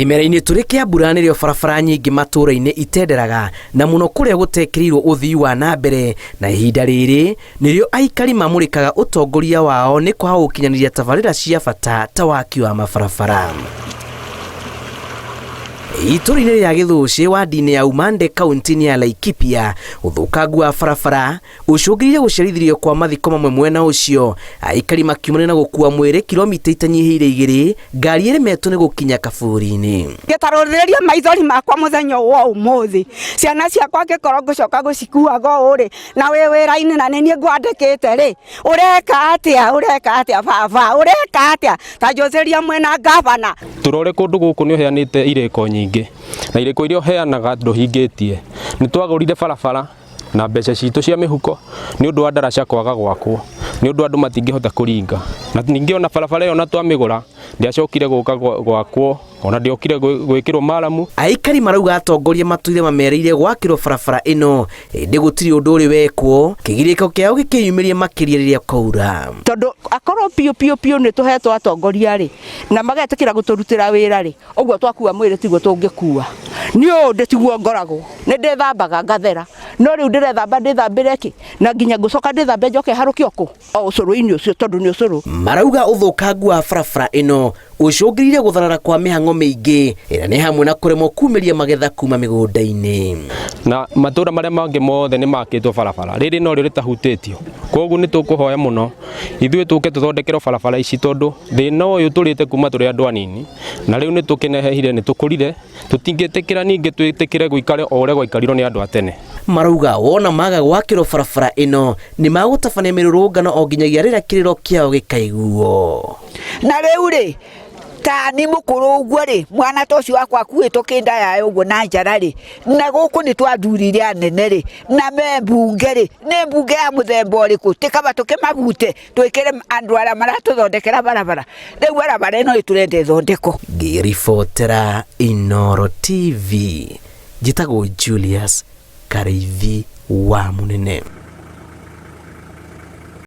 Kĩmera-inĩ tũrĩ kĩa mbura nĩrĩo barabara nyingĩ matũũra-inĩ itenderaga na mũno kũrĩa gũtekĩrĩirwo ũthii wa na mbere, na ihinda rĩrĩ nĩrĩo aikari mamũrĩkaga ũtongoria wao nĩ kwaga gũkinyanĩria tabarĩra cia bata ta waki wa mabarabara. Itũũra-inĩ rĩa Gĩthũcĩ wadi-inĩ ya Umande kaunti-inĩ ya Laikipia, ũthũkangu wa barabara ũcũngĩrĩirie gũcerithĩrio kwa mathiko mamwe mwena ũcio, aikari makiumania na gũkua mwĩrĩ kilomita itanyihĩire igĩrĩ ngari ĩremetwo nĩ gũkinya kaburi-inĩ. Ngĩtarũrĩria maithori makwa mũthenya wa ũmũthĩ, ciana ciakwa ngĩkorwo ngũcoka gũcikuaga ũũ rĩ, na wĩ wĩra-inĩ na nĩ niĩ ngwandĩkĩte rĩ, ũreka atĩa, ũreka atĩa baba, ũreka atĩa, ta njũthĩria mwena ngavana. Tũrore kũndũ gũkũ nĩ ũheanĩte irĩko nyingĩ, na irĩko iria ũheanaga ndũhingĩtie. Nĩ twagũrire barabara na mbeca citũ cia mĩhuko nĩ ũndũ wa ndaraca kwaga gwakwo, nĩ ũndũ andũ matingĩhota kũringa. Na ningĩ ona barabara ĩyo ona twamĩgũra ndĩacokire gũka gwakwo, ona ndĩokire gwĩkĩrwo maramu. Aikari marauga atongoria matũire mamerĩire gwakĩrwo barabara ĩno ĩndĩ gũtirĩ ũndũ ũrĩ wekwo, kĩgirĩko kĩao gĩkĩyumĩria makĩria rĩrĩa kwaura. Tondũ akorwo piũ piũ piũ nĩ tũhetwo atongoria rĩ, na magetĩkĩra gũtũrutĩra wĩra rĩ, ũguo twakua mwĩrĩ tiguo tũngĩkua. Niĩ ũũ ndĩ tiguo ngoragwo, nĩ ndĩthambaga ngathera, no rĩu ndĩrethamba ndĩthambĩre kĩ? Na nginya ngũcoka ndĩthambe njoke harũke o kũ? O ũcũrũ-inĩ ũcio tondũ nĩ ũcũrũ. Marauga ũthũkangu wa barabara ĩno ũcũngĩrĩire gũtharara kwa mĩhang'o mĩingĩ ĩrĩa nĩ hamwe na kũremwo kumĩria magetha kuma mĩgũnda-inĩ. Na matũra marĩa mangĩ mothe nĩ makĩtwo barabara, rĩrĩ norĩo rĩtahutĩtio. Kwoguo nĩ tũkũhoya mũno ithuĩ tũke tũthondekerwo barabara ici tondũ thĩna ũyũ tũrĩte kuma tũrĩ andũ anini na rĩu nĩ tũkĩnehehire nĩ tũkũrire, tũtingĩtĩkĩra ningĩ twĩtĩkĩre gũikare o ũrĩa gwaikarirwo nĩ andũ a tene. Marauga wona maga gwakĩrwo barabara ĩno nĩ magũtabania mĩrũrũngano o nginyagia rĩrĩa kĩrĩro kĩao gĩkaiguo. Na rĩu rĩ, ta ni mũkũrũ ũguo rĩ, mwana ta ũcio wakwa akuĩtwo kĩnda yayo ũguo na njara rĩ, na gũkũ nĩ twathurire anene rĩ, na me mbunge rĩ, nĩ mbunge ya mũthemba ũrĩkũ? Ti kaba tũkĩmabute twĩkĩre andũ arĩa maratũthondekera barabara. Rĩu barabara ĩno ĩtũrenda ĩthondekwo. Ngĩribotera Inooro TV, njĩtagwo Julius Karĩithi wa Mũnene.